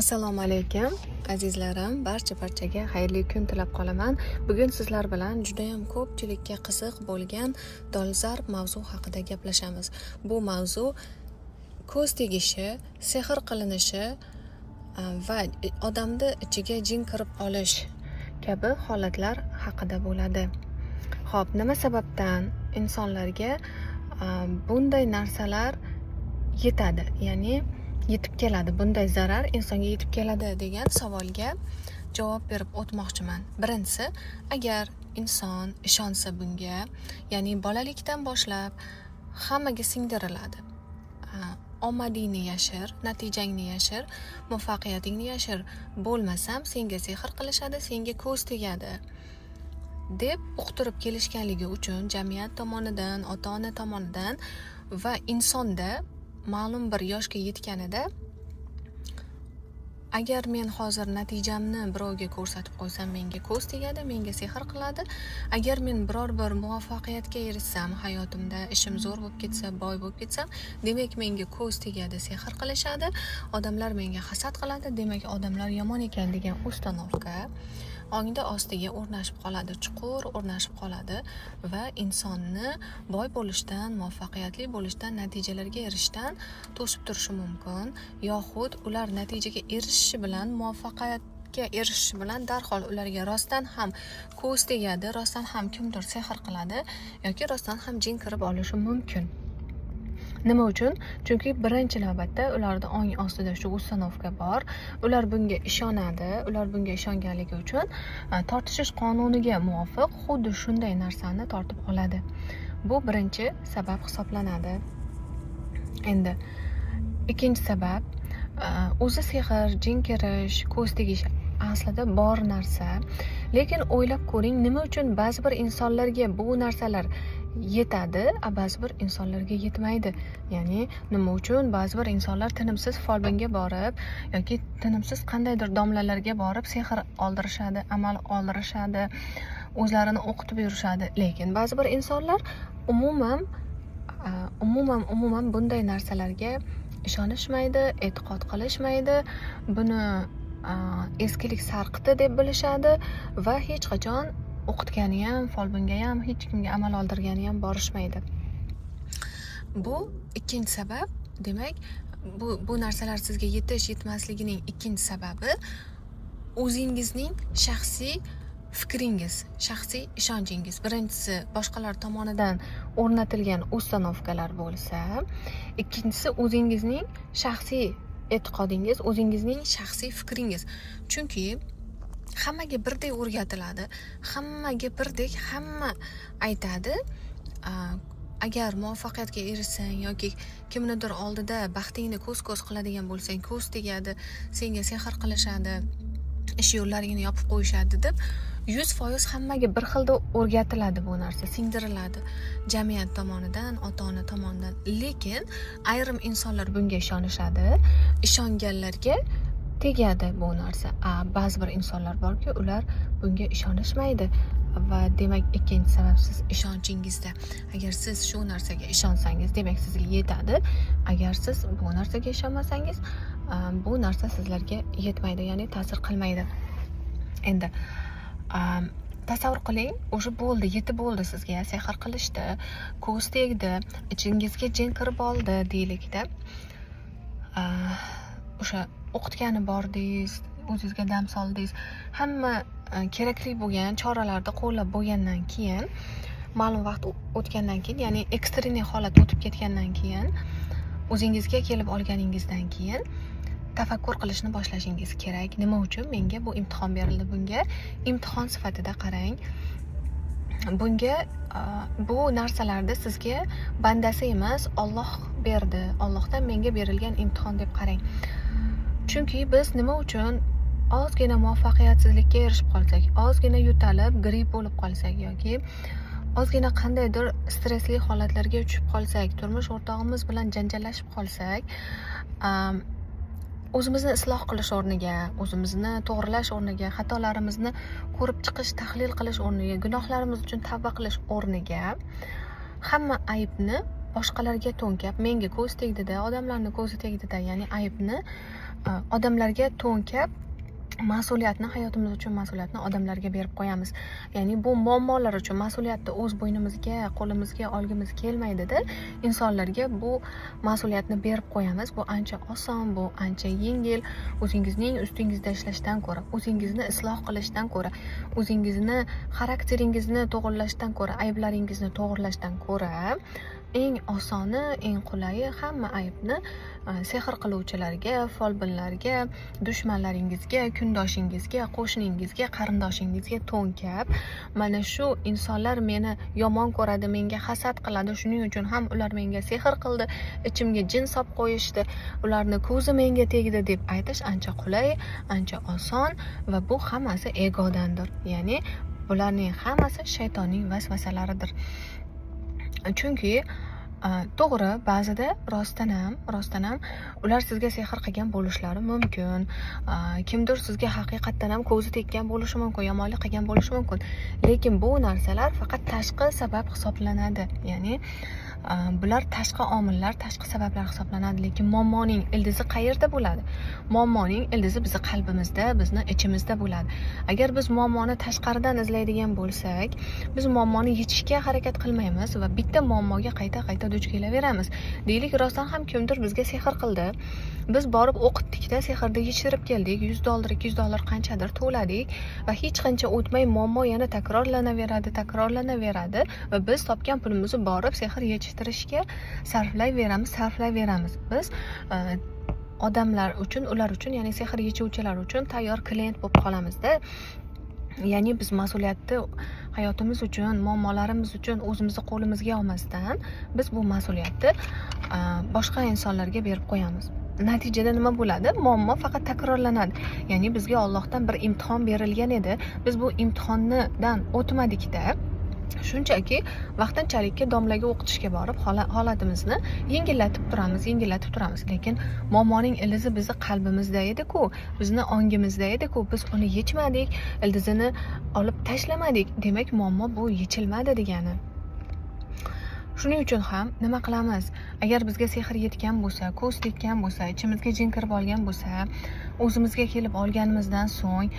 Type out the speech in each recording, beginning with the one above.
Assalomu alaykum, azizlarim. Barcha-barchaga xayrli kun tilab qolaman. Bugun sizlar bilan judayam ko'pchilikka qiziq bo'lgan dolzarb mavzu haqida gaplashamiz. Bu mavzu ko'z tegishi, sehr qilinishi va odamni ichiga jin kirib olish kabi holatlar haqida bo'ladi. Xo'p, nima sababdan insonlarga bunday narsalar yetadi? Ya'ni yetib keladi, bunday zarar insonga yetib keladi degan savolga javob berib o'tmoqchiman. Birinchisi, agar inson ishonsa bunga, ya'ni bolalikdan boshlab hammaga singdiriladi. Omadingni yashir, natijangni yashir, muvaffaqiyatingni yashir. Bo'lmasam senga sehr qilishadi, senga ko'z tegadi deb uqtirib kelishganligi uchun jamiyat tomonidan, ota-ona tomonidan va insonda ma'lum bir yoshga yetganida, agar men hozir natijamni birovga ko'rsatib qo'ysam, menga ko'z tegadi, menga sehr qiladi. Agar men biror bir muvaffaqiyatga erishsam hayotimda, ishim zo'r bo'lib ketsa, boy bo'lib ketsam, demak menga ko'z tegadi, sehr qilishadi, odamlar menga hasad qiladi, demak odamlar yomon ekan degan установка ongda ostiga o'rnashib qoladi, chuqur o'rnashib qoladi va insonni boy bo'lishdan, muvaffaqiyatli bo'lishdan, natijalarga erishishdan to'sib turishi mumkin, yoxud ular natijaga erishishi bilan, muvaffaqiyatga erishishi bilan darhol ularga rostdan ham ko'z tegadi, rostdan ham kimdir sehr qiladi yoki rostdan ham jin kirib olishi mumkin. Nima uchun? Chunki birinchi navbatda ularda ong ostida shu установка bor. Ular bunga ishonadi. Ular bunga ishonganligi uchun tortishish qonuniga muvofiq xuddi shunday narsani tortib oladi. Bu birinchi sabab hisoblanadi. Endi ikkinchi sabab, o'zi sehr, jin kirish, ko'z tegish aslida bor narsa. Lekin o'ylab ko'ring, nima uchun ba'zi bir insonlarga bu narsalar yetadi, a ba'zi bir insonlarga yetmaydi? Ya'ni nima uchun ba'zi bir insonlar tinimsiz folbinga borib yoki tinimsiz qandaydir domlalarga borib sehr oldirishadi, amal oldirishadi, o'zlarini o'qitib yurishadi. Lekin ba'zi bir insonlar umuman bunday narsalarga ishonishmaydi, e'tiqod qilishmaydi, buni eskilik sarqiti deb bilishadi va hech qachon o'qitgani ham, folbinga ham, hech kimga amal oldirgani ham borishmaydi. Bu ikkinchi sabab. Demak, bu narsalar sizga yetish yetmasligining ikkinchi sababi o'zingizning shaxsiy fikringiz, shaxsiy ishonchingiz. Birinchisi boshqalar tomonidan o'rnatilgan установка lar bo'lsa, ikkinchisi o'zingizning shaxsiy e'tiqodingiz, o'zingizning shaxsiy fikringiz. Chunki hammaga birdek o'rgatiladi, hammaga birdek hamma aytadi, agar muvaffaqiyatga erishsang yoki kimnidir oldida baxtingni ko'z-ko'z qiladigan bo'lsang, ko'z tegadi, senga sehr qilishadi, ish yo'llaringni yopib qo'yishadi deb 100% hammaga bir xilda o'rgatiladi bu narsa, singdiriladi jamiyat tomonidan, ota-ona tomonidan. Lekin ayrim insonlar bunga ishonishadi, ishonganlarga tegadi bu narsa. A ba'zi bir insonlar borki, ular bunga ishonishmaydi va demak ikkinchi sabab siz ishonchingizda. Agar siz shu narsaga ishonsangiz, demak sizga yetadi. Agar siz bu narsaga ishonmasangiz, bu narsa sizlarga yetmaydi, ya'ni ta'sir qilmaydi. Endi tasavvur qiling, уже bo'ldi, yetib bo'ldi sizga, sehr qilishdi, ko'z tegdi, ichingizga jin kirib oldi deylikda. O'sha o'qitgani bordingiz, o'zingizga dam soldingiz, hamma kerakli bo'lgan choralarni qo'llab bo'lgandan keyin, ma'lum vaqt o'tgandan keyin, ya'ni экстренный holat o'tib ketgandan keyin, o'zingizga kelib olganingizdan keyin tafakkur qilishni boshlashingiz kerak. Nima uchun menga bu imtihon berildi? Bunga imtihon sifatida qarang. Bunga bu narsalarni sizga bandasi emas, Alloh berdi. Allohdan menga berilgan imtihon deb qarang. Chunki biz nima uchun ozgina muvaffaqiyatsizlikka erishib qolsak, ozgina yo'talib, gripp bo'lib qolsak yoki ozgina qandaydir stressli holatlarga tushib qolsak, turmush o'rtog'imiz bilan janjallashib qolsak, o'zimizni isloh qilish o'rniga, o'zimizni to'g'rilash o'rniga, xatolarimizni ko'rib chiqish, tahlil qilish o'rniga, gunohlarimiz uchun tavba qilish o'rniga hamma aybni boshqalarga to'nkab, menga ko'z tegdida, odamlarni ko'zi tegdida, ya'ni aybni odamlarga to'nkab, mas'uliyatni, hayotimiz uchun mas'uliyatni odamlarga berib qo'yamiz. Ya'ni bu muammolar uchun mas'uliyatni o'z bo'ynimizga, qo'limizga olgimiz kelmaydida, insonlarga bu mas'uliyatni berib qo'yamiz. Bu ancha oson, bu ancha yengil. O'zingizning ustingizda ishlashdan ko'ra, o'zingizni isloh qilishdan ko'ra, o'zingizni xarakteringizni to'g'rilashdan ko'ra, ayblaringizni to'g'rilashdan ko'ra eng osoni, eng qulayi hamma aybni sehr qiluvchilarga, folbinlarga, dushmanlaringizga, kundoshingizga, qo'shningizga, qarindoshingizga to'nkab, mana shu insonlar meni yomon ko'radi, menga hasad qiladi, shuning uchun ham ular menga sehr qildi, ichimga jin solib qo'yishdi, ularni ko'zi menga tegdi deb aytish ancha qulay, ancha oson va bu hammasi egodandir. Ya'ni bularning hammasi shaytonning vasvasalaridir. Chunki to'g'ri, ba'zida rostdan ham ular sizga sehr qilgan bo'lishlari mumkin. Kimdir sizga haqiqatdan ham ko'zi tekkan bo'lishi mumkin, yomonlik qilgan bo'lishi mumkin. Lekin bu narsalar faqat tashqi sabab hisoblanadi. Ya'ni bular tashqi omillar, tashqi sabablar hisoblanadi. Lekin muammoning ildizi qayerda bo'ladi? Muammoning ildizi bizni qalbimizda, bizni ichimizda bo'ladi. Agar biz muammoni tashqaridan izlaydigan bo'lsak, biz muammoni yechishga harakat qilmaymiz va bitta muammoga qayta-qayta duch kelaveramiz. Deylik, rostdan ham kimdir bizga sehr qildi. Biz borib o'qitdikda, sehrni yechtirib keldik, $100, $200 qanchadir to'ladik va hech qancha o'tmay muammo yana takrorlanaveradi va biz topgan pulimizni borib sehr yechtirishga sarflayveramiz. Biz odamlar uchun, ular uchun, ya'ni sehr yechuvchilar uchun tayyor klient bo'lib qolamizda. Ya'ni biz mas'uliyatni hayotimiz uchun, muammolarimiz uchun o'zimizni qo'limizga olmasdan, biz bu mas'uliyatni boshqa insonlarga berib qo'yamiz. Natijada nima bo'ladi? Muammo faqat takrorlanadi. Ya'ni bizga Allohdan bir imtihon berilgan edi. Biz bu imtihondan o'tmadikda, shunchaki vaqtinchalikka domlaga o'qitishga borib holatimizni yengillatib turamiz. Lekin muammoning ildizi bizni qalbimizda edi-ku, bizni ongimizda edi-ku. Biz uni yechmadik, ildizini olib tashlamadik. Demak, muammo bu yechilmadi degani. Shuning uchun ham nima qilamiz? Agar bizga sehr yetgan bo'lsa, ko'z tekkan bo'lsa, ichimizga jin kirib olgan bo'lsa, o'zimizga kelib olganimizdan so'ng,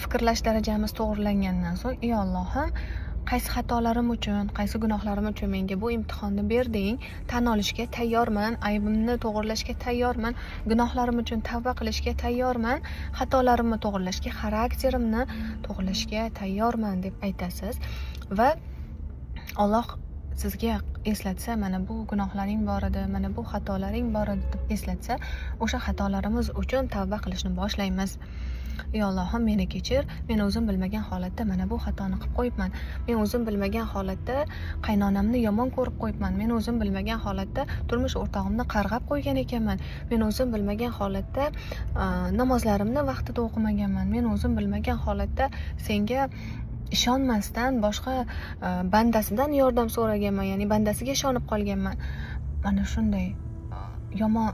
fikrlash darajamiz to'g'rilangandan so'ng, ey Allohim, qaysi xatolarim uchun, qaysi gunohlarim uchun menga bu imtihonni berding, tan olishga tayyorman, aybimni to'g'rilashga tayyorman, gunohlarim uchun tavba qilishga tayyorman, xatolarimni to'g'rilashga, xarakterimni to'g'rilashga tayyorman deb aytasiz. Va Alloh sizga eslatsa, mana bu gunohlaring bor edi, mana bu xatolaring bor edi deb eslatsa, o'sha xatolarimiz uchun tavba qilishni boshlaymiz. Ey Allohim, meni kechir, men o'zim bilmagan holatda mana bu xatoni qilib qo'yibman. Men o'zim bilmagan holatda qaynonamni yomon ko'rib qo'yibman. Men o'zim bilmagan holatda turmush o'rtog'imni qarg'ab qo'ygan ekanman. Men o'zim bilmagan holatda namozlarimni vaqtida o'qimaganman. Men o'zim bilmagan holatda senga ishonmasdan boshqa bandasidan yordam so'raganman, ya'ni bandasiga ishonib qolganman. Mana shunday yomon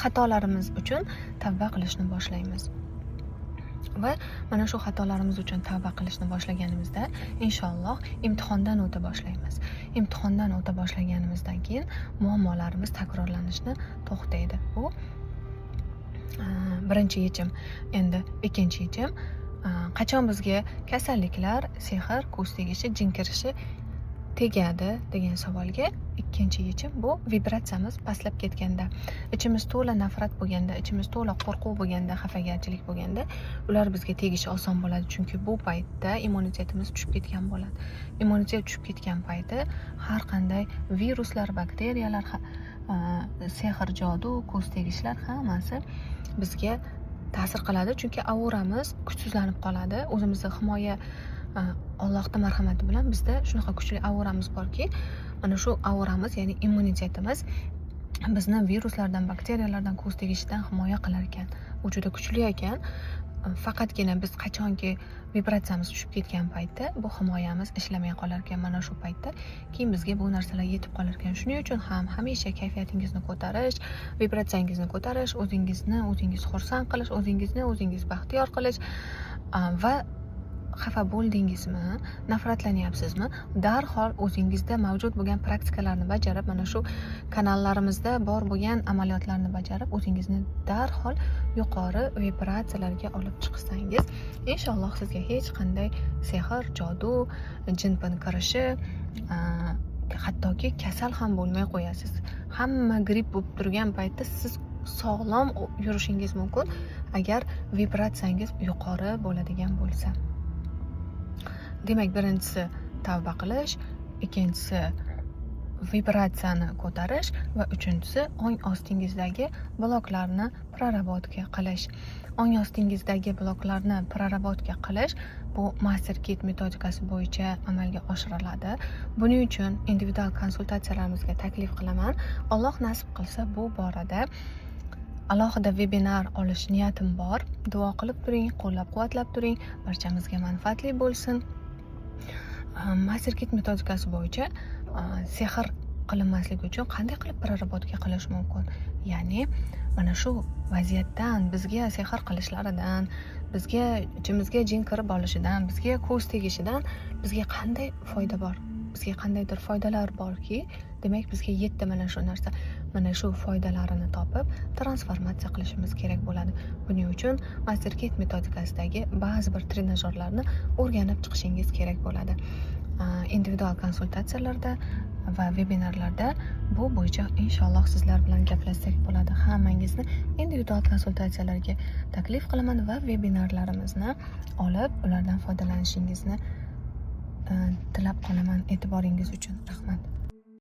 xatolarimiz uchun tavba qilishni boshlaymiz. Va mana shu xatolarimiz uchun tavba qilishni boshlaganimizda inshaalloh imtihondan o'ta boshlaymiz. Imtihondan o'ta boshlaganimizdan keyin muammolarimiz takrorlanishni to'xtaydi. Bu birinchi yechim. Endi ikkinchi yechim, qachon bizga kasalliklar, sehr, ko'z tegishi, jin kirishi tegadi degan savolga ikkinchi yechim bu vibratsiyamiz pastlab ketganda, ichimiz to'la nafrat bo'lganda, ichimiz to'la qo'rquv bo'lganda, xafagarchilik bo'lganda ular bizga tegishi oson bo'ladi. Chunki bu paytda immunitetimiz tushib ketgan bo'ladi. Immunitet tushib ketgan payti har qanday viruslar, bakteriyalar, sehr, jodu, ko'z tegishlar hammasi bizga ta'sir qiladi. Chunki auramiz kuchsizlanib qoladi. O'zimizni himoya, Allohning marhamati bilan bizda shunaqa kuchli auramiz borki, mana shu auramiz, ya'ni immunitetimiz bizni viruslardan, bakteriyalardan, ko'z tegishidan himoya qilar ekan. U juda kuchli ekan. Faqatgina biz qachonki vibratsiyamiz tushib ketgan paytda bu himoyamiz ishlamay qolar ekan. Mana shu paytda keyin bizga bu narsalar yetib qolar ekan. Shuning uchun ham hamisha kayfiyatingizni ko'tarish, vibratsiyangizni ko'tarish, o'zingizni o'zingiz xursand qilish, o'zingizni o'zingiz baxtiyor qilish va Xafa bo'ldingizmi, nafratlanyapsizmi, darhol o'zingizda mavjud bo'lgan praktikalarni bajarib, mana shu kanallarimizda bor bo'lgan amaliyotlarni bajarib, o'zingizni darhol yuqori vibratsiyalarga olib chiqsangiz, inshaalloh sizga hech qanday sehr, jodu, jinpin kirishi, hattoki kasal ham bo'lmay qo'yasiz. Hamma gripp bo'lib turgan paytda siz sog'lom yurishingiz mumkin, agar vibratsiyangiz yuqori bo'ladigan bo'lsa. Demak, birinchisi tavba qilish, ikkinchisi vibratsiyani ko'tarish va uchinchisi ong ostingizdagi bloklarni prоработка qilish. Ong ostingizdagi bloklarni prоработка qilish bu Master Kit metodikasi bo'yicha amalga oshiriladi. Buning uchun individual konsultatsiyalarimizga taklif qilaman. Alloh nasib qilsa bu borada alohida vebinar olish niyatim bor. Duo qilib turing, qo'llab-quvvatlab turing, barchamizga manfaatli bo'lsin. Master Kit metodikasi bo'yicha sehr qilinmasligi uchun qanday qilib prоработка qilish mumkin? Ya'ni mana shu vaziyatdan, bizga sehr qilishlaridan, bizga ichimizga jin kirib olishidan, bizga ko'z tegishidan bizga qanday foyda bor? Bizga qandaydir foydalar borki, demak bizga yetdi mana shu narsa. Mana shu foydalarini topib transformatsiya qilishimiz kerak bo'ladi. Buning uchun Master Kit metodikasidagi ba'zi bir trenajyorlarni o'rganib chiqishingiz kerak bo'ladi. Individual konsultatsiyalarda va vebinarlarda bu bo'yicha inshaalloh sizlar bilan gaplashsak bo'ladi. Hammangizni individual konsultatsiyalarga taklif qilaman va vebinarlarimizni olib, ulardan foydalanishingizni tilab qolaman. E'tiboringiz uchun rahmat.